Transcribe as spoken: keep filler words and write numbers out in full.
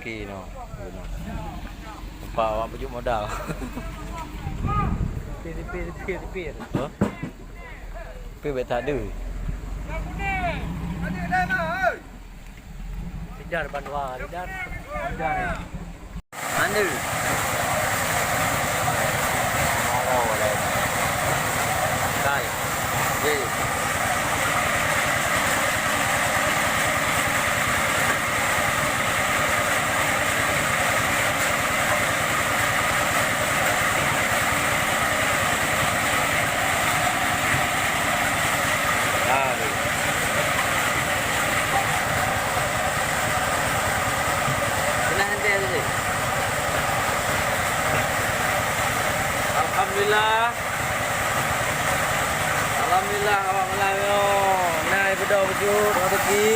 Oke, no. Nampak awak bacut modal. Pir, pir, pir, pir. Hah? Pir bèk tak ada. Kejar bandua, kejar. Kejar. Ande. Marau ada. Kai. Ye. Hari. Pernah nanti hari ni? Alhamdulillah. Alhamdulillah, awak meulayeue. Nah, ibu dah wujud rezeki.